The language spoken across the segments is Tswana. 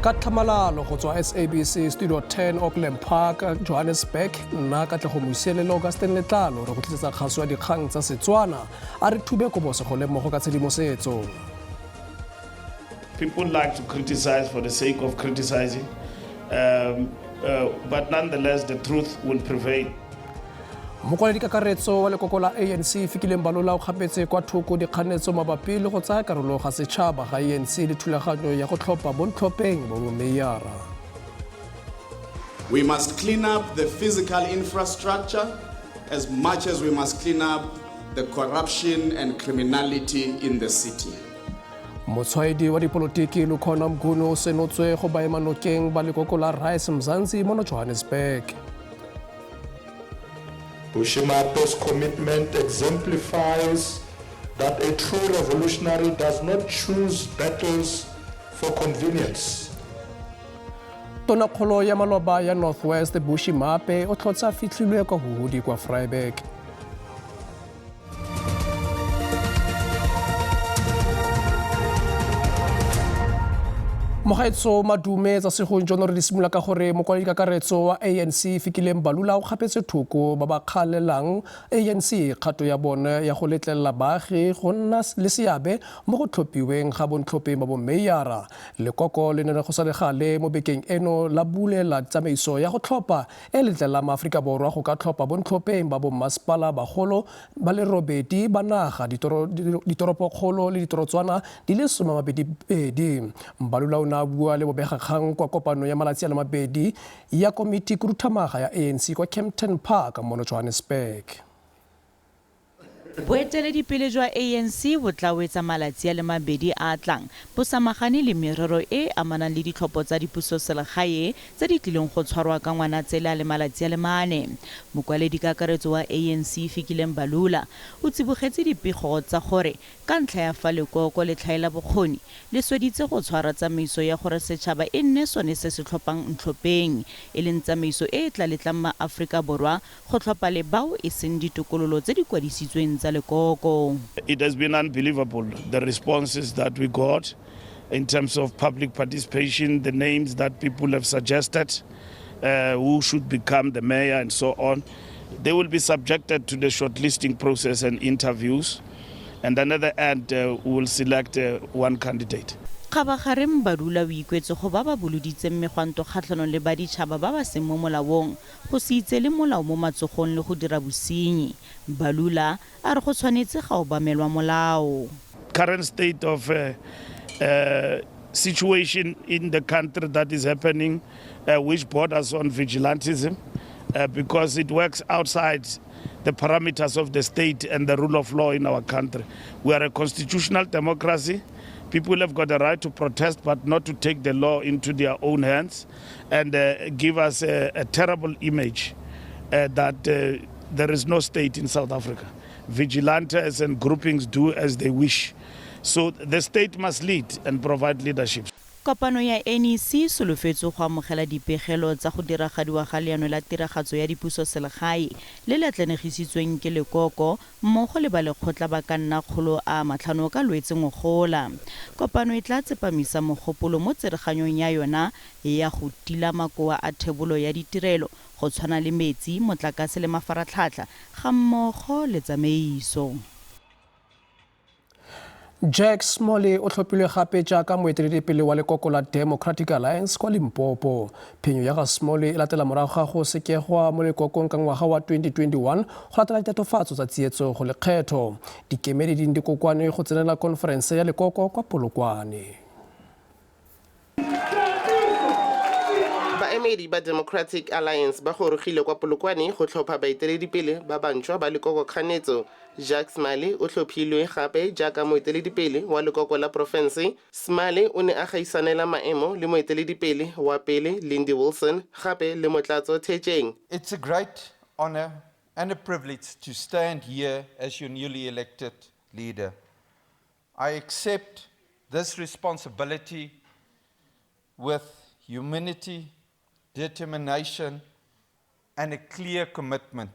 Ka tlhamalalo go tswa SABC Studio 10 Auckland Park, Johannesburg, nna Katlego Moisiele le Augustine Letlalo re go tlisetsa kgaso ya dikgang tsa Setswana. A re thube kobo segole mmogo ka tshedimosetso. People like to criticize for the sake of criticizing, but nonetheless the truth will prevail. Mokwaledi kakaretso wa lekoko la ANC Fikile Mbalula o kgapetse kwa thoko dikganetso mabapi le go tsaya karolo ga setšhaba ga ANC le thulaganyo ya go tlhopha bontlhopheng bo bomeyara. We must clean up the physical infrastructure as much as we must clean up the corruption and criminality in the city. Motshwaedi wa dipolotiki Lukhona Mgunu o senotswe go baemanokeng ba lekoko la Rise Mzansi mono Johannesburg. Bushy Maape's commitment exemplifies that a true revolutionary does not choose battles for convenience. Tonakgolo ya maloba ya North West Bushy Maape o tlhotse a fitlhilwe kwa Huhudi kwa Vryburg. Mogaetso madume tsa segong jono re di simolola ka gore mokwaledi kakaretso wa ANC Fikile Mbalula o kgapetse thoko ba ba kgalelang ANC kgato ya bone ya go letlelela baagi go nna le seabe mo go tlhophiweng ga bontlhopheng ba bomeyara. Lekoko le ne go sa le gale mo bekeng eno la bulela tsamaiso ya go tlhopha e letlelelang maAforika Borwa go ka tlhopha bontlhopheng ba bommasepala bagolo ba le robedi ba naga, ditoropokgolo le ditorotswana di le 22. Mbalula o ne a bua le bobegakgang kwa kopanong ya malatsi a le mabedi ya komiti khuduthamaga ya ANC kwa Kempton Park mono Johannesburg. Boeteledipele jwa ANC bo tla wetsa malatsi a le mabedi a a tlang bo samagane le merero e e amanang le ditlhopho tsa dipusoselegae tse di tlileng go tshwarwa ka Ngwanatsele a le malatsi a le mane. Mokwaledi kakaretso wa ANC Fikile Mbalula o tsibogetse dipego tsa gore ka ntlha ya fa lekoko le tlhaela bokgoni le sweditse go tshwara tsamaiso ya gore setšhaba e nne sone se se tlhophang ntlhopheng, e leng tsamaiso e e tla letlang maAforika Borwa go tlhopha le bao e seng ditokololo tse di kwadisitsweng tsa lekoko. It has been unbelievable, the responses that we got in terms of public participation, the names that people have suggested, who should become the mayor and so on. They will be subjected to the shortlisting process and interviews, and then at the end we will select one candidate. Kgabagare Mbalula o ikwetse go ba ba boloditseng megwanto kgatlhanong le baditšhaba ba ba seng mo molaong go se itseele molao mo matsogong le go dira bosenyi. Mbalula a re go tshwanetse ga obamelwa molao. Current state of situation in the country that is happening, which borders on vigilantism, because it works outside the parameters of the state and the rule of law in our country. We are a constitutional democracy. People have got the right to protest, but not to take the law into their own hands and give us a terrible image that there is no state in South Africa. Vigilantes and groupings do as they wish. So the state must lead and provide leadership. Kopano ya NEC e solofetswe go amogela dipegelo tsa go diragadiwa ga leano la tiragatso ya dipusoselegae le le atlenegisitsweng ke lekoko mmogo le balekgotla ba ka nna 500 ka Lwetse ngogola. Kopano e tla tsepamisa mogopolo mo tsereganyong ya yona ya go tila makoa a thebolo ya ditirelo go tshwana le metsi, motlakase le mafaratlhatlha gammogo le tsamaiso. Jack Smalley o tlhophilwe gape jaaka moeteledipele wa lekoko la Democratic Alliance kwa Limpopo. Phenyo ya ga Smalley e latela morago ga go sekegwa mo lekokong ka ngwaga wa 2021 go latela ditatofatso tsa tsietso go lekgetho. Dikemedi di ndikokwane go tsenela konferense ya lekoko kwa Polokwane. Baemedi ba Democratic Alliance ba gorogile kwa Polokwane go tlhopha baeteledipele ba bantšhwa ba lekoko kganetso. Jacques Smalley o tlhophilwe gape jaaka moeteledipele wa lekoko la porofense. Smalley o ne a gaisanela maemo le moeteledipele wa pele Lindy Wilson gape le Motlatso Thetjeng. It's a great honor and a privilege to stand here as your newly elected leader. I accept this responsibility with humility, determination, and a clear commitment.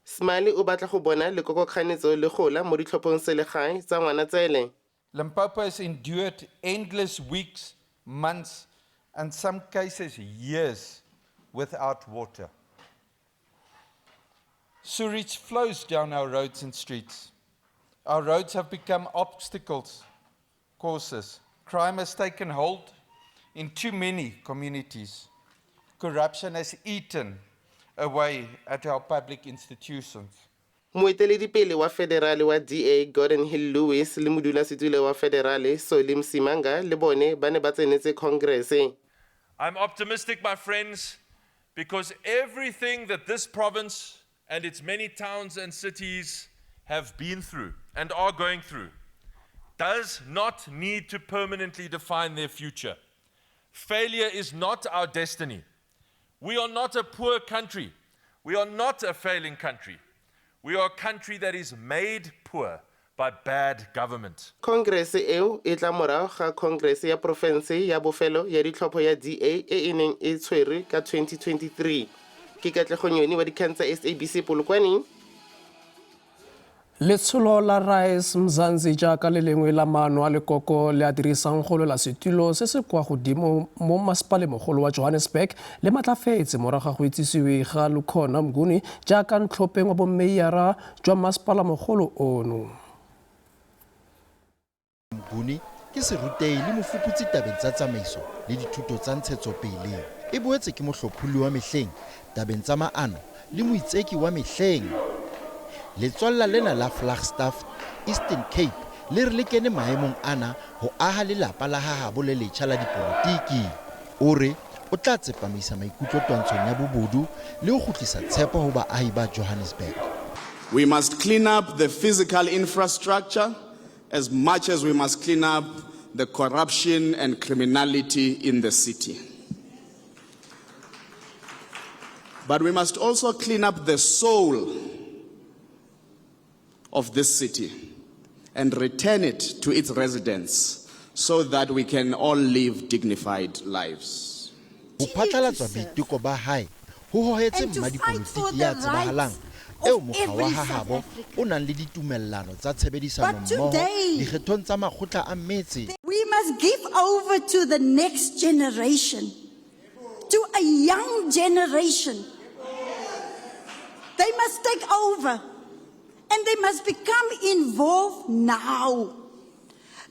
Smalley o batla go bona lekoko kganetso le gola mo ditlhophong selegae tsa Ngwanatsele. Limpopo has endured endless weeks, months, and some cases years, without water. Sewerage flows down our roads and streets. Our roads have become obstacles courses. Crime has taken hold in too many communities. Corruption has eaten away at our public institutions. Moeteledipele wa federale wa DA Geordin Hill-Lewis le modulasetulo wa federale Solly Msimanga le bone ba ne ba tsenetse congrese. I'm optimistic, my friends, because everything that this province and its many towns and cities have been through and are going through does not need to permanently define their future. Failure is not our destiny. We are not a poor country. We are not a failing country. We are a country that is made poor by bad government. Congress eo e tla morago ga Congress ya porofense ya bofelo ya ditlhopho ya DA e e neng e tshwerwe ka 2023. Ke Katlego Nyoni wa dikgang tsa SABC Polokwane. Letsholo la Rise Mzansi jaaka le lengwe la maano a lekoko le a dirisang go lwela setulo se se kwa godimo mo masepaleng wa Johannesburg le matlafetse morago ga go itsisiwe ga Lukhona Mnguni jaaka ntlhopheng wa bommeiyara jwa masepalamogolo ono. Mnguni ke serutei le mofuputsi tabeng tsa tsamaiso le dithuto tsa ntshetsopele. E boetse ke mohlopholli wa mehleng tabeng tsa maano le moitseki wa mehleng. Letswalla lena la Flagstaff, Eastern Cape le re le kene maemong ana ho aha lelapa la hahabo le letjha la dipolotiki. O re o tla tsepamisa maikutlo twantshong ya bobodu le ho kgutlisa tshepo ho baahi ba Johannesburg. We must clean up the physical infrastructure as much as we must clean up the corruption and criminality in the city. But we must also clean up the soul of this city and return it to its residents so that we can all live dignified lives. Ho phatlalatswa boiteko ba hae ho hohetse mmadipolotiki ya tsebahalang eo mokga wa hahabo o nang le ditumellano tsa tshebedisano mmoho dikgethong tsa makgotla a metse. We must give over to the next generation, to a young generation. They must take over and they must become involved now.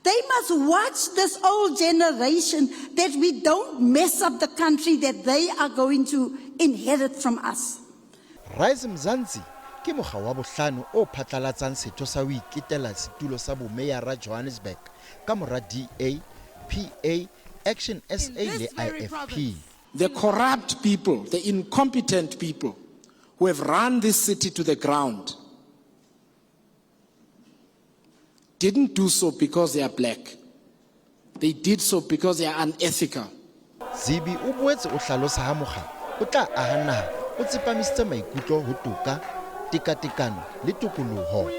They must watch this old generation that we don't mess up the country that they are going to inherit from us. Rise Mzansi ke mokga wa bohlano o phatlalatsang setho sa ho iketela setulo sa bomeyara Johannesburg ka mora DA, PA, Action SA le IFP. The corrupt people, the incompetent people who have run this city to the ground didn't do so because they are black. They did so because they are unethical. Zibi o boetse o hlalosa ha mokga o tla aha naha o tsepamisitse maikutlo ho toka, tekatekano le tokoloho.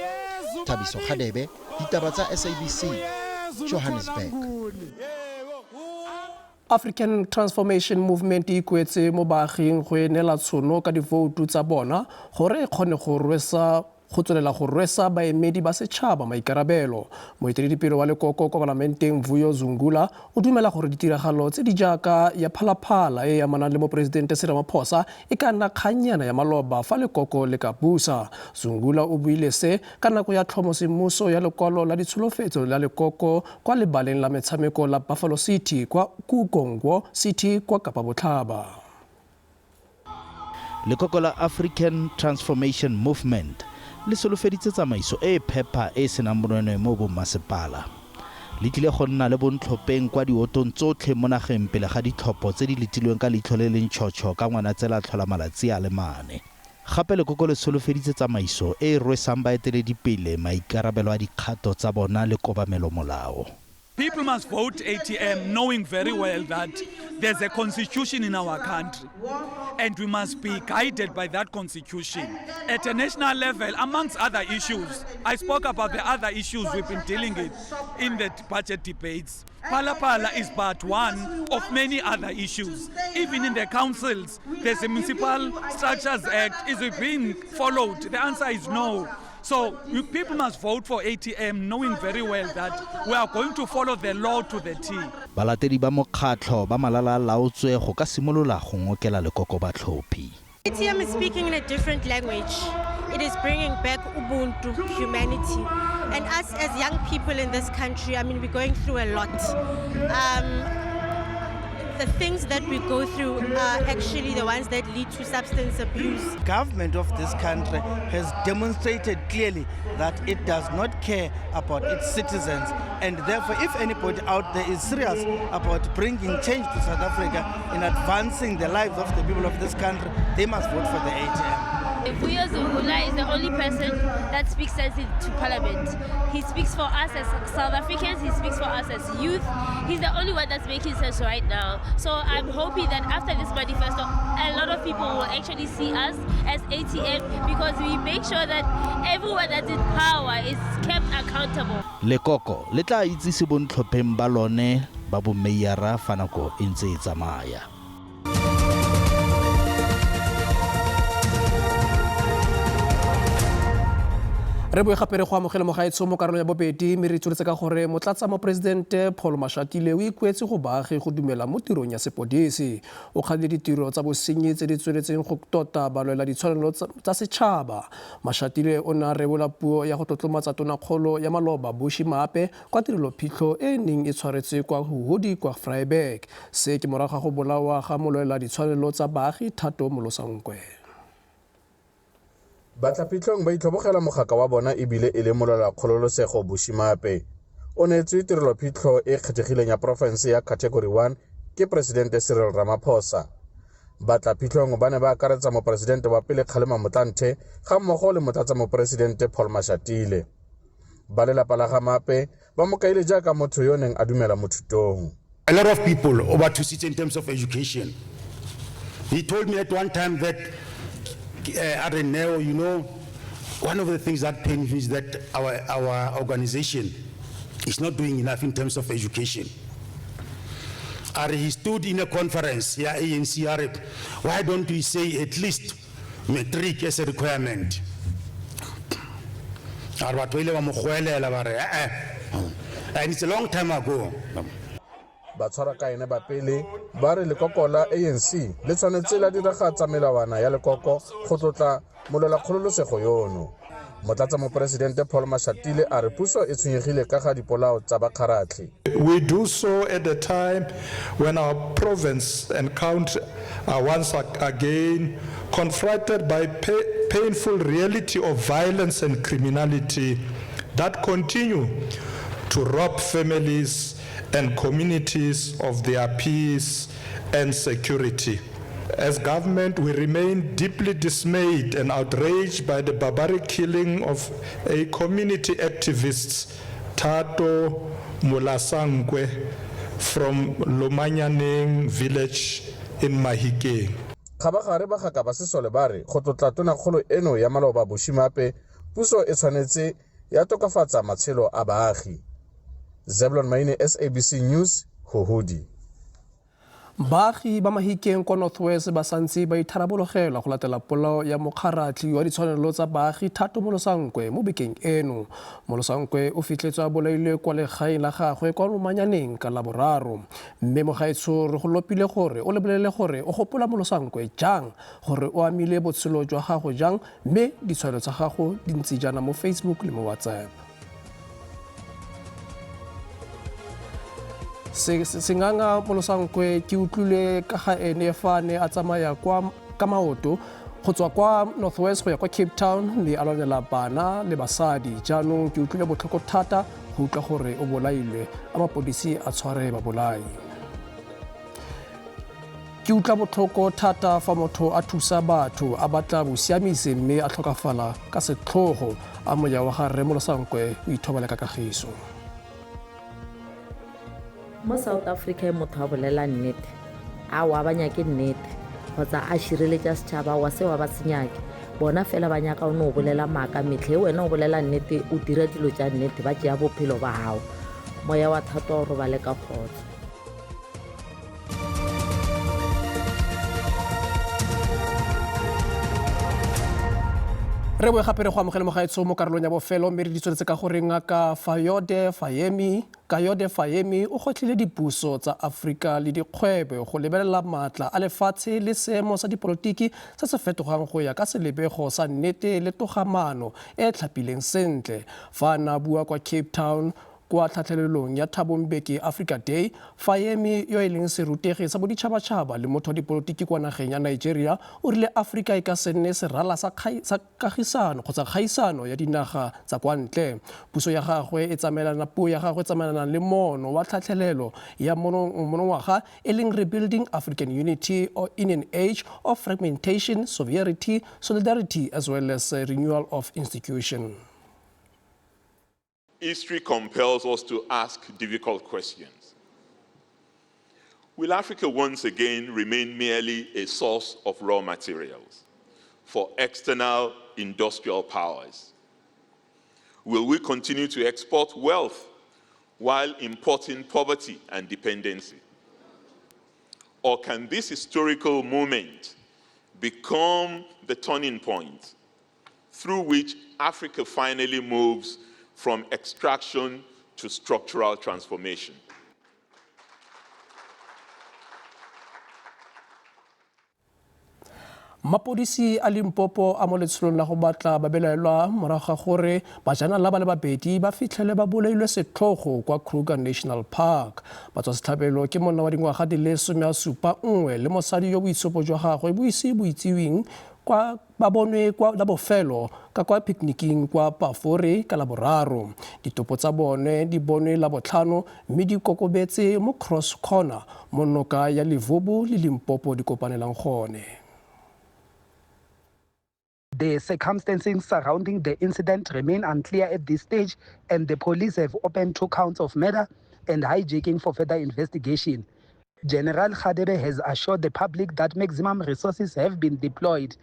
Thabiso Kgadebe, ditaba tsa SABC, Johannesburg. African Transformation Movement e ikuetse mo baaging go e neela tšhono ka divoutu tsa bona gore e kgone go rwesa go tswelela go rwesa baemedi ba setšhaba maikarabelo. Moeteledipele wa lekoko kwa palamenteng Vuyo Zungula o dumela gore ditiragalo tse di jaaka ya Phalaphala e e amanang le moporesidente Cyril Ramaphosa e ka nna kgannyana ya maloba fa lekoko le ka busa. Zungula o buile se ka nako ya tlhomo semmuso ya lekwalo la ditsholofetso la lekoko kwa lebaleng la metshameko la Buffalo City kwa Kukongo City kwa Kapa Botlhaba. Lekoko la African Transformation Movement le solofeditse tsamaiso e e phepa e e senang bonweenwee mo bommasepala. Le tlile go nna le bontlhopheng kwa diotong tsotlhe mo nageng pele ga ditlhopho tse di letilweng ka leitlho le le ntšhotšho ka Ngwanatsele a tlhola malatsi a le mane. Gape lekoko le solofeditse tsamaiso e e rwesang baeteledipele maikarabelo a dikgato tsa bona le kobamelo molao. People must vote ATM knowing very well that there's a constitution in our country and we must be guided by that constitution. At a national level, amongst other issues, I spoke about the other issues we've been dealing with in the budget debates. Phala Phala is but one of many other issues. Even in the councils, there's a Municipal Structures Act. Is it being followed? The answer is no. So you, people must vote for ATM knowing very well that we are going to follow the law to the T. Balatedi ba mokgatlho ba malala a laotswe go ka simolola go ngokela lekoko batlhophi. ATM is speaking in a different language. It is bringing back Ubuntu, humanity. And us as young people in this country, I mean, we're going through a lot. The things that we go through are actually the ones that lead to substance abuse. Government of this country has demonstrated clearly that it does not care about its citizens, and therefore if anybody out there is serious about bringing change to South Africa in advancing the lives of the people of this country, they must vote for the ATM. Vuyo Zungula is the only person that speaks sense into parliament. He speaks for us as South Africans, he speaks for us as youth. He's the only one that's making sense right now. So I'm hoping that after this manifesto, a lot of people will actually see us as ATM, because we make sure that everyone that's in power is kept accountable. Lekoko le tla itsise bontlhopheng ba lone ba bomeyara fa nako e ntse e tsamaya. Re boe gape re go amogele mogaetsho mo karolong ya bobedi, mme re tsweletse ka gore motlatsa moporesidente Paul Mashatile o ikuetse go baagi go dumela mo tirong ya sepodisi. O kgadile ditiro tsa bosenyi tse di tsweletseng go tota balwela ditshwanelo tsa setšhaba. Mashatile o ne a rebola puo ya go tlotlomatsa tonakgolo ya maloba Bushy Maape kwa tirelophitlho e e neng e tshwaretswe kwa Huhudi kwa Vryburg. Se ke morago ga go bolawa ga molwela ditshwanelo tsa baagi Thato Molosankwe. Batlaphitlhong ba itlhobogela mogaka wa bona ebile e le molwela kgololosego Bushy Maape. O neetswe tirelophitlho e kgethegileng ya porofense ya Category 1 ke Presidente Cyril Ramaphosa. Batlaphitlhong ba ne ba akaretsa moporesidente wa pele Kgalema Motlanthe ga mmogo le motlatsa moporesidente Paul Mashatile. Ba lelapa la ga Maape ba mo kaile jaaka motho yo neng a dumela mo thutong. A lot of people over to sit in terms of education. He told me at one time that Areneo, you know, one of the things that pains me is that our organization is not doing enough in terms of education. He stood in a conference here, ANC, why don't we say at least matric as a requirement? And it's a long time ago. Batshwara ka ene ba pele ba re lekoko la ANC le tshwanetse la diragatsa melawana ya lekoko go tlotla molwela kgololosego yono. Motlatsa moporesidente Paul Mashatile a re puso e tshwenyegile ka ga dipolao tsa bakgaratlhi. We do so at a time when our province and country are once again confronted by painful reality of violence and criminality that continue to rob families and communities of their peace and security. As government, we remain deeply dismayed and outraged by the barbaric killing of a community activist, Thato Molosankwe, from Lomanyaneng village in Mahikeng. Kgabagare bagaka ba sesole ba re go tlotla tonakgolo eno ya maloba Bushy Maape, puso e tshwanetse ya tokafatsa matshelo a baagi. Zeblon Maine, SABC News, Huhudi. Baagi ba Mahikeng kwa North West ba santse ba itharabologela go latela polao ya mokgaratlhi wa ditshwanelo tsa baagi Thato Molosankwe mo bekeng eno. Molosankwe o fitlhetswe a bolailwe kwa legaeng la gagwe kwa Lomanyaneng ka Laboraro. Mme mogaetsho re go lopile gore o lebelele gore o gopola Molosankwe jang, gore o amile botshelo jwa gago jang, mme ditshwanelo tsa gago di ntse jaana mo Facebook le mo WhatsApp. Senganga Molosankwe ke utlwile ka ga ene fa ne a tsamaya kwa ka maoto go tswa kwa North West go ya kwa Cape Town, mme a lwanela bana le basadi. Jaanong ke utlwile botlhoko thata go utlwa gore o bolailwe, a mapodisi a tshware babolai. Ke utlwa botlhoko thata fa motho a thusa batho a batla bosiamisi mme a tlhokafala ka setlhogo. A moya wa ga rre Molosankwe o ithobale ka kagiso. Mo South Africa motho a bolela nnete, a wa ba nyake nnete kgotsa a šireletša setšhaba wa se wa ba se nyake. Bona fela ba nyaka o no bolela maaka metlhe, wena o bolela nnete, o dira dilo tša nnete, ba tšea bophelo ba gago. Moya wa Thato o robale ka kgotso. Re boe gape re go amogele mogaetsho mo karolong ya bofelo, mme re di tsweletse ka gore ngaka Fayode Fayemi Kayode Fayemi o gwetlhile dipuso tsa Aforika le dikgwebo go lebelela maatla a lefatshe le seemo sa dipolotiki se se fetogang go ya ka selebego sa nnete le togamaano e e tlhapileng sentle. Fa a ne a bua kwa Cape Town kwa tlhatlhelelong ya Thabo Mbeki Africa Day, Fayemi, yo e leng serutegi sa boditšhabatšhaba le motho wa dipolotiki kwa nageng ya Nigeria, o rile Aforika e ka se nne serala sa kagisano kgotsa kgaisano ya dinaga tsa kwa ntle. Puso ya gagwe e tsamaelana puo ya gagwe e tsamaelana le moono wa tlhatlhelelo ya monongwaga e leng Rebuilding African Unity in an Age of Fragmentation, Sovereignty, Solidarity as well as Renewal of Institution. History compels us to ask difficult questions. Will Africa once again remain merely a source of raw materials for external industrial powers? Will we continue to export wealth while importing poverty and dependency? Or can this historical moment become the turning point through which Africa finally moves from extraction to structural transformation? Mapodisi a Limpopo a mo letsholong la go batla babelaelwa morago ga gore bajanala ba le babedi ba fitlhelwe ba bolailwe setlhogo kwa Kruger National Park. Batswasetlhabelo ke monna wa dingwaga di le 71 le mosadi yo boitshupo jwa gagwe bo ise bo itsiweng kwa ba bonwe kwa la bofelo ka kwa pikniking kwa Pafore ka Laboraro. Ditopo tsa bone di bonwe Labotlhano mme di kokobetse mo Cross Corner mo noka ya Levubu le Limpopo di kopanelang gone. The circumstances surrounding the incident remain unclear at this stage, and the police have opened 2 counts of murder and hijacking for further investigation. General Radebe has assured the public that maximum resources have been deployed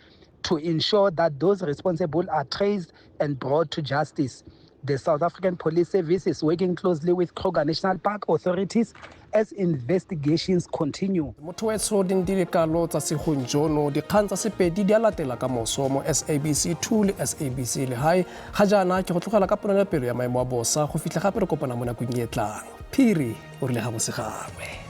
to ensure that those responsible are traced and brought to justice. The South African Police Service is working closely with Kruger National Park authorities as investigations continue. Motho wetsho di ntile kalo tsa segong jono, dikgang tsa Sepedi di a latela ka moso mo SABC 2 le SABC Lehae. Ga jaana ke go tlogela ka ponelopele ya maemo a bosa go fitlha gape re kopana mo nakong e tlang. Phiri o rile ga bosegangwe.